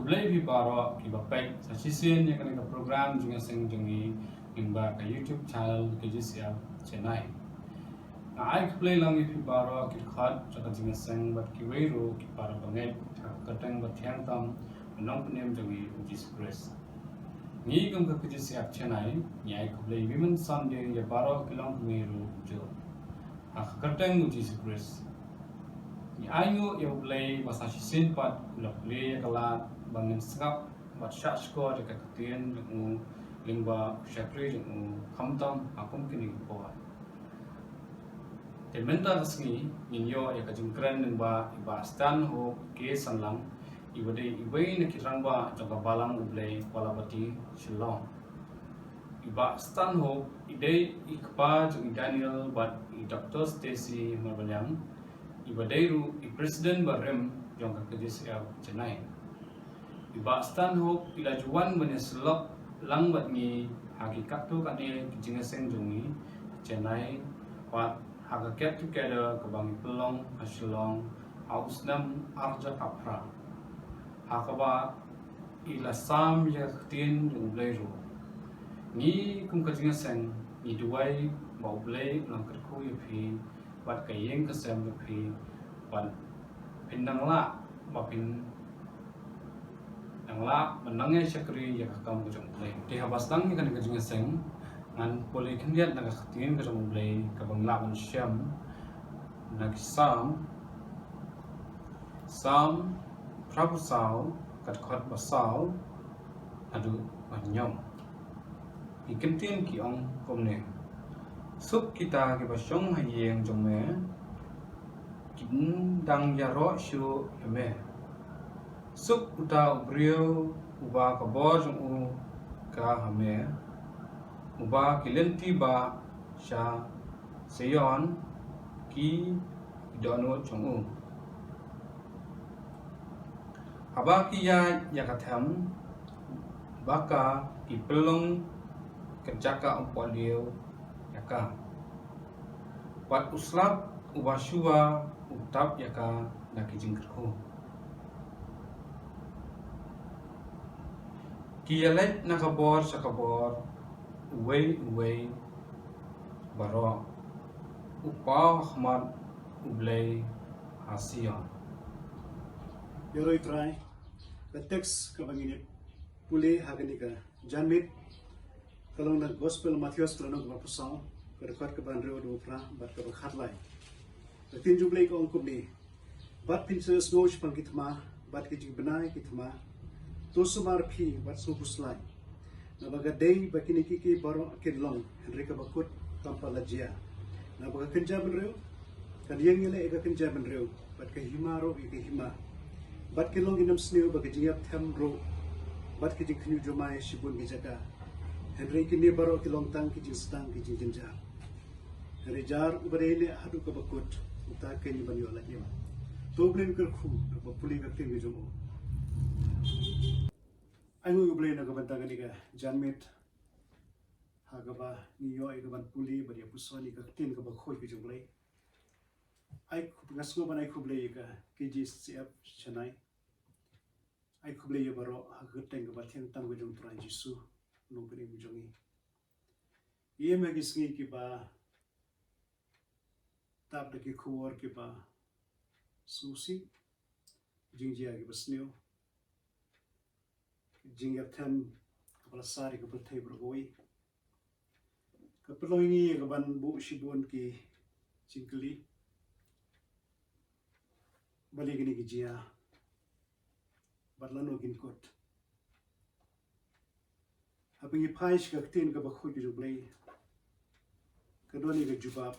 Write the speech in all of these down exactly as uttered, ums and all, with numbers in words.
Khublei phi baroh kiba peit sa shisien ïa kane ka program jingïaseng jong ngi lyngba ka YouTube channel K J C F Chennai. Nga ai khublei lang ïa phi baroh ki khot jong ka jingïaseng bad kiwei ruh ki para bangeit ha ka kyrteng ba thiang tam u Nongpynim jong ngi u Jisu Khrist. Ngi kum ka K J C F Chennai ngi ai khublei Women's Sunday ïa baroh ki longkmie ruh jong ha ka kyrteng u Jisu Khrist. Ngi ainguh ïa U Blei ba sa shisien pat u la plie ïa ka lad ba ngin sngap bad shah shkor ïa ka ktien jong u lyngba u shakri jong u khamtam ha kum kine ki por. Te mynta ka sngi ngin ïoh ïa ka jingkren lyngba i Bah Stanhope K Sanlang, iba dei iwei na ki rangbah jong ka Balang U Blei Kualabati Shillong. I Bah Stanhope i dei i kpa jong i Daniel bad i Doctor Stacy Marbaniang, iba dei ruh i president barim jong ka K J C F Chennai. I Bah Stanhope i la ju wan ban ïasyllok lang bad ngi ha ki katto katne ki jingïaseng jong ngi ha Chennai bad ha ka get together kaba ngi pynlong ha Shillong ha u snem arhajar khatphra, ha kaba i la sam ïa ka ktien jong U Blei ruh. Ngi kum ka jingïaseng ngi duwai ba U Blei un nang kyrkhu ïa phi bad ka ïing ka sem jong phi bad phin nang lah ba phin nang lah ban nang ïa shakri ïa ka kam ka jong U Blei. Te haba sdang ïa kane ka jingïaseng ngan pule khyndiat na ka ktien ka jong U Blei kaba ngi lah ban shem na ki Salm, Salm phra phew saw, ka dkhot ba saw haduh ba hynñiew. Ki ktien ki ong kumne: Suk kita kiba shong ha ïing jong me, kin dang ïaroh shuh ïa me. Suk uta u briew uba ka bor jong u ka ha me, uba ki lynti bah sha Zion ki dohnud jong u. Haba ki ïaid ïa ka them baka ki pynlong ka jaka umpohliew ïa ka. Bad u slap uba shuwa u tap ïa ka na ki jingkyrkhu. Ki ïaleit na ka bor sha ka bor, uwei uwei baroh u paw ha khmat U Blei ha Zion. Ïaroh ïa U Trai. Ka teks kaba ngin ïa pule ha kane ka janmiet ka long na Gospel Mathaios ka lynnong kaba phra, ka dkhot kaba hynriew haduh phra bad kaba khatlai. Ka ktien jong U Blei ka ong kumne: Bad phin sa ïohsngew shaphang ki thma bad ki jingbna ïa ki thma, to sumar phi bad sngewkhuslai. Naba ka dei ba kine kiei kiei baroh kin long, hynrei kaba kut kam pat la jia. Naba ka kynja bynriew kan ïeng ïaleh ïa ka kynja bynriew, bad ka hima ruh ïa ka hima. Bad kin long ki nongïap sniew bad ka jingïap them ruh, bad ka jingkhynñiuh jumai shibun ki jaka. Hynrei kine baroh ki long tang ki jingsdang ki jingjynjar. Hynrei jar uba dei ïaleh haduh kaba kut, uta keiñ ban ïoh lait ïew. To U Blei un kyrkhu haba pule ka ktien ka jong u. Ai nguh ïa U Blei na ka bynta kane ka janmiet ha kaba ngi ïoh ïa ka ban pule bad ïa puson ïa ka ktien kaba khuid ka jong U Blei. Ai khublei, nga sngewbha ban ai khublei ïa ka K J C F Chennai. Ai khublei ïa baroh ha ka kyrteng kaba thiang tam ka jong U Trai Jisu, u Nongpynim jong ngi. Ïa me ki sngi kiba tap da ki khubor kiba sngewsih, jingjia kiba sniew, jingïap them kaba la sah ïa ka pyrthei baroh kawei, ka pynlong ïa ngi ïa ka ban buh shibun ki jingkylli balei kine ki jia bad lano kin kut. Haba ngi phai sha ka ktien kaba khuid ka jong U Blei, ka don ïa ka jubab.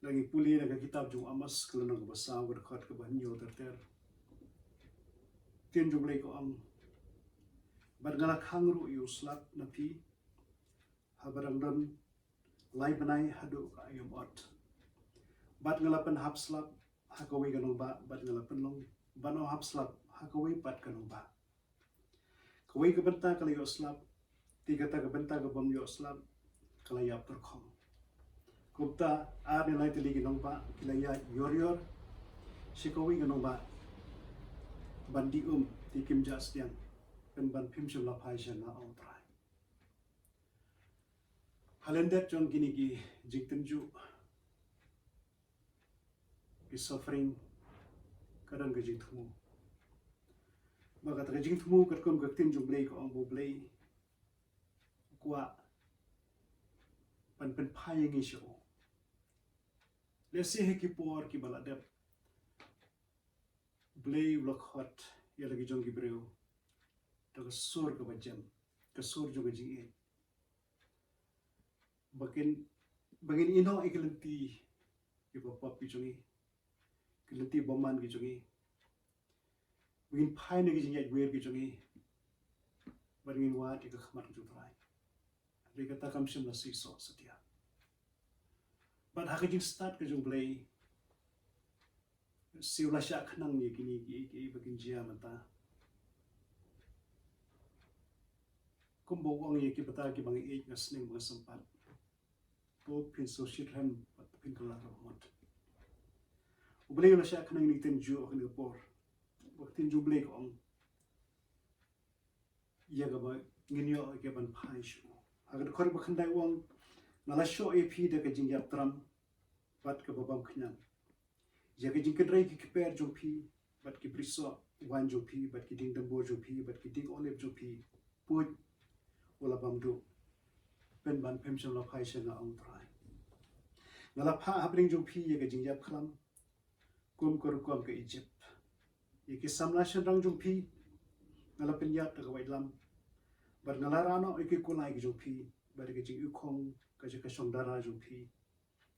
Lada ngi pule na ka kitab jong u Amos ka lynnong kaba saw ka dkhot kaba hynñiew ter ter, ktien jong U Blei ka ong: Bad nga la khang ruh ïa u slap na phi haba dang don lai bnai haduh ka aïom ot. Bad nga la pynhap slap ha kawei ka nongbah, bad nga la pynlong ban ym hap slap ha kawei pat ka nongbah. Kawei ka bynta ka la ïoh slap, te kata ka bynta ka bym ïoh slap ka la ïap pyrkhong. Kumta ar ne lai tylli ki nongbah ki la ïaid ïor ïor sha kawei ka nongbah. ban dih um, te kim jah sdiang, pynban phim shym la phai sha nga, ong Trai. Ha lyndet jong kine ki jingtynjuh, ki suffering, ka don ka jingthmu. Bad kata ka jingthmu, katkum ka ktien jong U Blei, ka ong ba U Blei u kwah ban pynphai ïa ngi sha u. Lehse ha ki por kiba la dep, U Blei u la khot ïa la ki jong ki briew da ka sur kaba jem, ka sur jong ka jingïeit, ba kin, ba ngin ïehnoh ïa ki lynti kiba pop ki jong ngi, ki lynti bymman ki jong ngi, ba ngin phai na ki jingïaid wir ki jong ngi, bad ngin wad ïa ka khmat ka jong U Trai. Hynrei kata kam shym la seisoh satia. Bad ha ka jingstad ka jong U Blei, shu la shah khnang ïa kine kiei kiei ba kin jia mynta. Kumba u ong ïa ki bata kiba nga ïeit, nga sneng ba nga sympat. To phin shu shitrhem bad to phin kylla ka mut. U Blei u la shah khnang ïa kine ki tynjuh ha kane ka por. Bad ka ktien jong U Blei ka ong ïa kaba ngin ïoh ïa ka ban phai sha u. Ha ka dkhot ba khyndai u ong, nga la shoh ïa phi da ka jingïap tram bad kaba bam khñiang, ïa ka jingkynrei ki kper jong phi, bad ki brisoh waiñ jong phi, bad ki dieng dymbur jong phi, bad ki dieng olib jong phi, puid u la bam duh. Pynban phim shym la phai sha nga, ong Trai. Nga la phah hapdeng jong phi ïa ka jingïap khlam, kum ka rukom ka Ijipt. Ïa ki samla shynrang jong phi nga la pynïap da ka waitlam, bad nga la rah noh ïa ki kulai ki jong phi, bad ïa ka jingïukhong ka jaka shong dara jong phi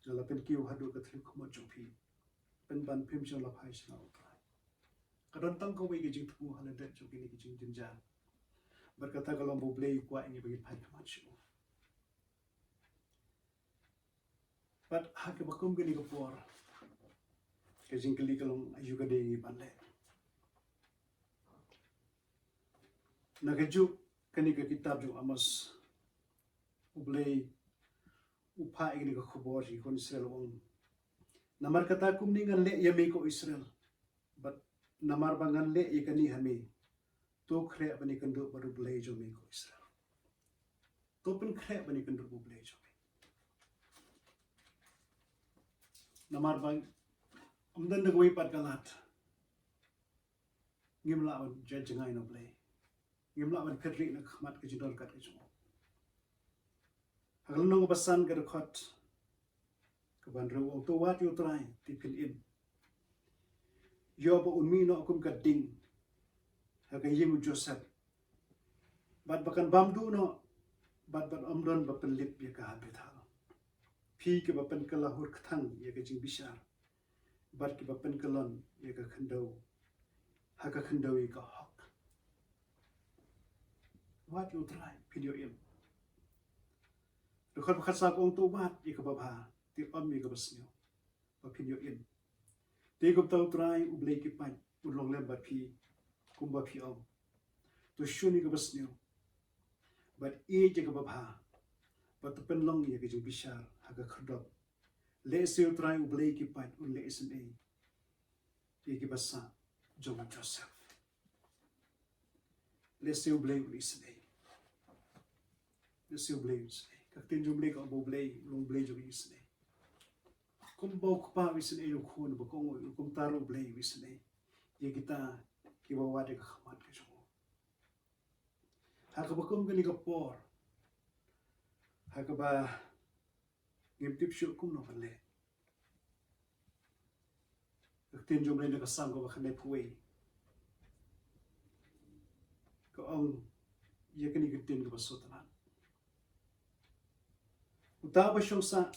nga la pynkiew haduh ka thliew khmut jong phi. Pynban phim shym la phai sha nga, ong Trai. Ka don tang kawei ka jingthmu ha lyndet jong kine ki jingjynjar. Bad kata ka long ba U Blei u kwah ïa ngi ba ngin phai khmat sha u. Bad ha kaba kum kane ka por, ka jingkylli ka long, aïu ka dei ngi ban leh? Na kajuh kane ka kitab jong u Amos, U Blei u phah ïa kane ka khubor sha ki khun Israel, u ong, namar kata kumne ngan leh ïa me ko Israel, bad namar ba ngan leh ïa kane ha me, to khreh ban ïakynduh bad U Blei jong me ko Israel. To pynkhreh ban ïakynduh bad U Blei jong me. Namar ba ym don da kawei pat ka lad ngim lah ban jngai na U Blei. Ngim lah ban pynrieh na ka khmat ka jingdon kat ka jong u. Ha ka lynnong kaba san, ka dkhot kaba hynriew u ong, to wad ïa U Trai te phin im. Ïoh ba un mih noh kum ka ding ha ka ïing u Joseph, bad ba kan bam duh noh, bad ban ym don ba pynlip ïa ka ha Bethel. Phi kiba pynkylla hur kthang ïa ka jingbishar, bad kiba pynkyllon ïa ka khyndew ha ka khyndew ïa ka hok. Wad ïa U Trai phin ïoh im. Dkhot ba khatsaw ka ong, to wad ïa kaba bha te ym ïa kaba sniew, ba phin ïoh im. Te kumta U Trai U Blei ki paid un long lem bad phi, kumba phi ong. To shun ïa kaba sniew, bad ïeit ïa kaba bha, bad to pynlong ïa ka jingbishar ha ka khyrdop. Lehse U Trai U Blei ki paid un leh isynei ïa kiba sah jong u Joseph. Lehse U Blei un isynei. Lehse U Blei un isynei. Ka ktien jong U Blei ka ong ba U Blei u long U Blei jong ka isynei. Kumba u kpa u isynei ïa u khun, ba kumta ruh U Blei u isynei ïa kita kiba wad ïa ka khmat ka jong u. Ha kaba kum kane ka por, ha kaba ngim tip shuh kumno ban leh, ka ktien jong U Blei na ka Salm kaba khyndaiphew wei ka ong ïa kane ka ktien kaba sngewtynnat. Uta uba shong sah,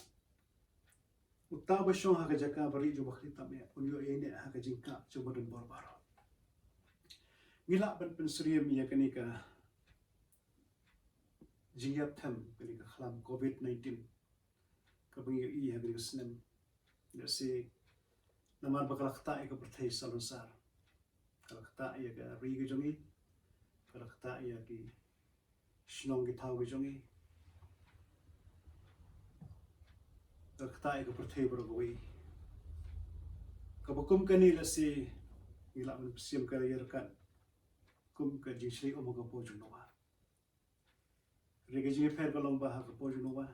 uta uba shong ha ka jaka barieh jong U Bakhlieh tam eh, un ïoh ïaineh ha ka jingkah jong U Badonbor baroh. Ngi lah ban pynsyriem ïa kane ka jingïap them, kane ka khlam covid nineteen kaba ngi ïohi ha kane ka snem. Lehse namar ba ka la ktah ïa ka pyrthei salonsar, ka la ktah ïa ka ri ka jong ngi, ka la ktah ïa ki shnong ki thaw ka jong ngi, ka la ktah ïa ka pyrthei baroh kawei. Kaba kum kane lehse Ngi lah ban pynshim ka ïa ka kum ka jingshlei um ha ka por jong Noah. Hynrei ka jingïapher ka long ba ha ka por jong Noah,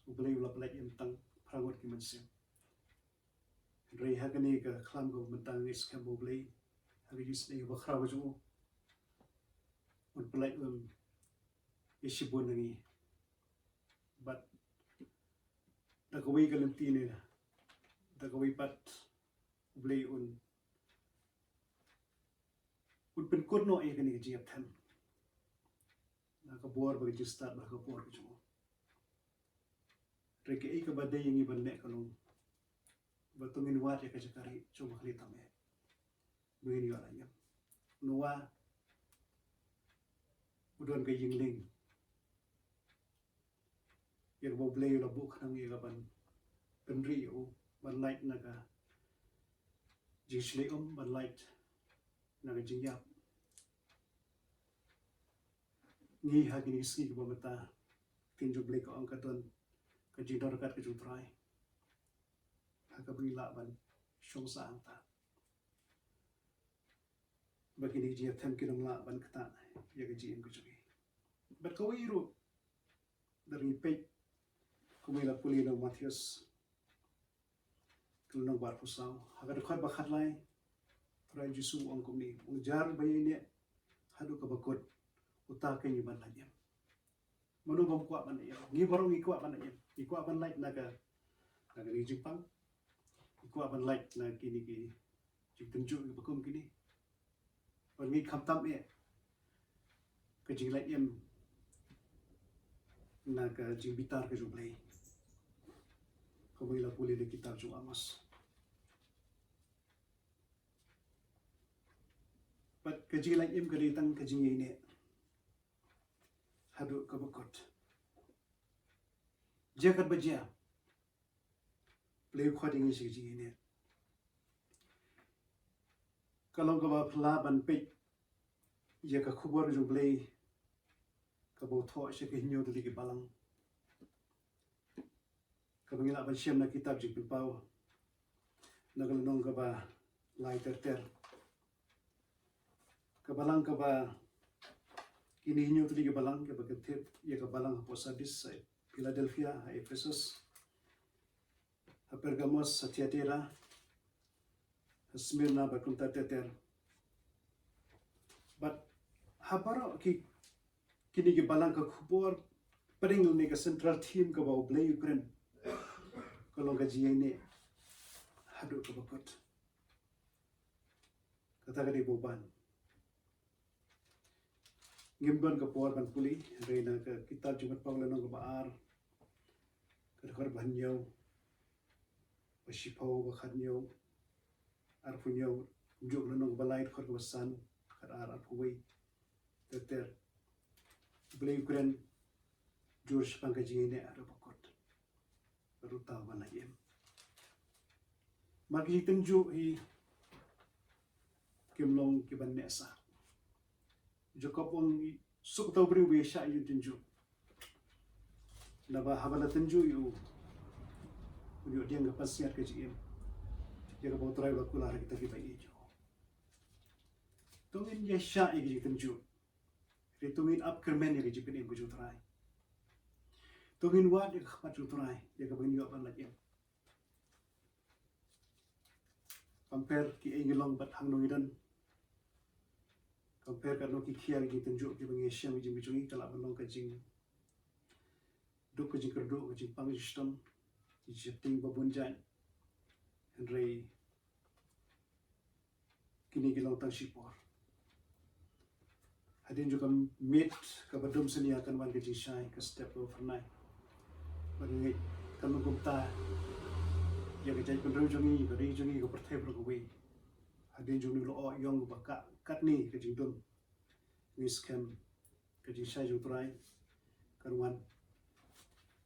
U Blei u la pynlait im tang phra ngut ki mynsiem. Hynrei ha kane ka khlam kaba mynta ngi skhem ba U Blei ha ka jingsneng bakhraw ka jong u, un pynlait im ïa shibun na ngi. Bad da kawei ka lynti ne da kawei pat, U Blei un, un pynkut noh ïa kane ka jingïapthem na ka bor bad ka jingstad bad ka bor ka jong u. Hynrei kaei kaba dei ïa ngi ban leh ka long ba to ngin wad ïa ka jaka rieh jong ba khlieh tam eh ba ngin ïoh lait im. Noah u don ka ïing lieng ïa kaba U Blei u la buh khnang ïa ka ban pynrieh ïa u ban lait na ka jingshlei um, ban lait na ka jingïap. Ngi ha kine ki sngi kiba mynta, Ktien jong U Blei ka ong ka don ka jingdon ryngkat ka jong U Trai ha kaba ngi lah ban shong sah hangta. Ba kine ki jingïapthem kin ym lah ban ktah ïa ka jingim ka jong ngi. Bad kawei ruh, lada ngi peit kumba la pule na u Mathaios ka lynnong ba arphew saw, ha ka dkhot ba khatlai, Trai Jisu u ong kumne, u ong, jar ba ïaineh haduh kaba kut, uta keiñ uban lait im. Mano bym kwah ban lait im? Ngi baroh ngi kwah ban lait im. Ngi kwah ban lait na ka, na kane ka jingpang. Ngi kwah ban lait na kine ki jingtynjuh kiba kum kine. Bad ngi khamtam eh ka jinglait im na ka jingbitar ka jong U Blei, kumba ngi la pule na ka kitab jong u Amos. Bad ka jinglait im ka dei tang ka jingïaineh haduh kaba kut. Jia katba jia, U Blei u khot ïa ngi sha ka jingïaineh. Ka long kaba phylla ban peit ïa ka khubor jong U Blei kaba u thoh sha ki hynñiew tylli ki balang, kaba ngi lah ban shem na ka kitab Jingpynpaw, na ka lynnong kaba lai ter ter. Ka balang kaba, kine hynñiew tylli ki balang, kaba kynthup ïa ka balang hapoh Sardis, ha Philadelphia, ha Ephesus, ha Pergamos, ha Thyatira, ha Smyrna bad kumta ter ter. Bad ha baroh ki, kine ki balang ka khubor pdeng lane ka central theme kaba U Blei u kren ka long ka jingïaineh haduh kaba kut. Kata ka dei ba u ban. Ngim don ka por ban pule, hynrei na ka kitab Jingpynpaw lynnong kaba ar, ka dkhot ba hynñiew, ba shiphew, ba khathynñiew, arphew hynñiew, kumjuh ka lynnong kaba lai, dkhot kaba san, khatar, arphew wei, ter ter. U Blei u kren jur shaphang ka jingïaineh haduh ba kut. Ruta ban lait im. Mar ki jingtynjuh hi kim long kiban neh sah. Jakob u ong, suk uta u briew uba ïashah ïa u jingtynjuh. Naba haba la tynjuh ïa u, un ïoh dieng ka pansngiat ka jingim, ïa kaba U Trai u la kular ha kita kiba ïeit ïa u. To ngin ïashah ïa ki jingtynjuh. Hynrei to ngin ap kyrmen ïa ka jingpynim ka jong U Trai. To ngin wad ïa ka khmat jong U Trai, ïa kaba ngin ïoh ban lait im. Compare kiei ngi long bad hangno ngi don. Compare katno ki khia ki jingtynjuh kiba ngi ïashem ha ka jingim ka jong ngi, ka lah ban long ka jingduk, ka jingkyrduh, ka jingpang, ka jingshitom, ka jingsheptieng babun jait. Hynrei kine ki long tang shipor. Hadien jong ka miet kaba dum sien ïa kan wan ka jingshai, ka step kaba phyrnai. Bad ngi ngeit kan long kumta ïa ka jaitbynriew jong ngi, ka ri jong ngi, ka pyrthei baroh kawei. Hadien jong une u lyoh ïong ba ka, katne ka jingdum, ngi skhem ka jingshai jong U Trai kan wan,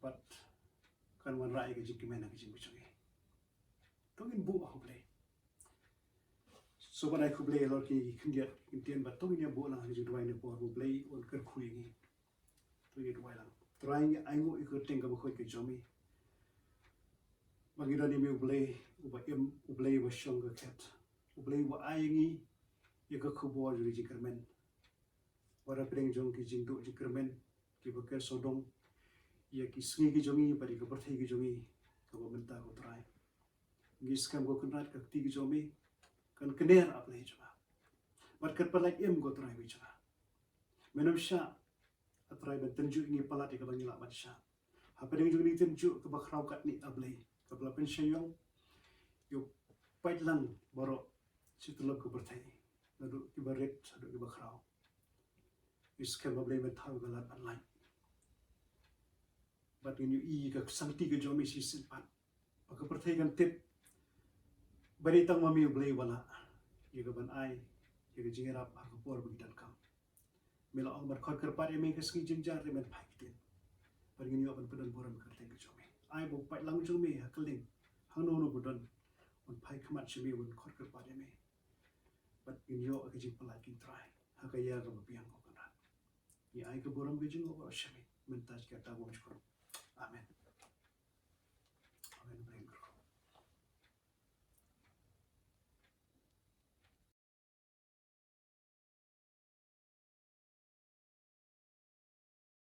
bad kan wanrah ïa ka jingkmen ha ka jingim ka jong ngi. To ngin buh ha U Blei. Sngewbha ai khublei halor ki khyndiat ki ktien, bad to ngin ïa buh lang ha ka jingduwai, ne por ba U Blei un kyrkhu ïa ngi. To ngin duwai lang. Trai, ngi ainguh ïa ka kyrteng kaba khuid ka jong me, ba ngi don ïa me, U Blei uba im, U Blei uba shong ka khet, U Blei uba ai ïa ngi ïa ka khubor jong ka jingkyrmen. Wat hapdeng jong ki jingduh jingkyrmen kiba ker sawdong ïa ki sngi ki jong ngi bad ïa ka pyrthei ki jong ngi, kaba mynta ko Trai, ngi skhem ko Kynrad ka kti ka jong me kan kner, A Blei jong nga, bad kan pyllait im ko Trai me jong nga. Men ym shah, A Trai, ban tynjuh ïa ngi palat ïa kaba ngi lah ban shah. Hapdeng jong kane ka tynjuh kaba khraw katne, A Blei, kaba la pynshai ïa u, ïa u paidlang baroh shi tylli ka pyrthei, naduh kiba rit haduh kiba khraw. Ngi skhem, A Blei, men thaw ïa ka lad ban lait. Bad ngin ïohi ïa ka sangti ka jong me shisien pat, ba ka pyrthei kan tip ba dei tang ma me, A Blei, uba lah ïa ka ban ai ïa ka jingïarap ha ka por ba ngi donkam. Me la ong ban khot kyrpad ïa me ha ka sngi jynjar, te men phai ktien. Bad ngin ïoh ban pyndon burom ïa ka kyrteng ka jong me. Ai ba u paidlang jong me ha kylleng, hangno hangno ba u don, un phai khmat sha me, un khot kyrpad ïa me. Bad ngin ïoh ïa ka jingpyllait, ko Trai, ha ka ïa kaba biang, ko Kynrad. Ngi ai ka burom ka jong ngi baroh sha me mynta, sha kata ka bymjukut.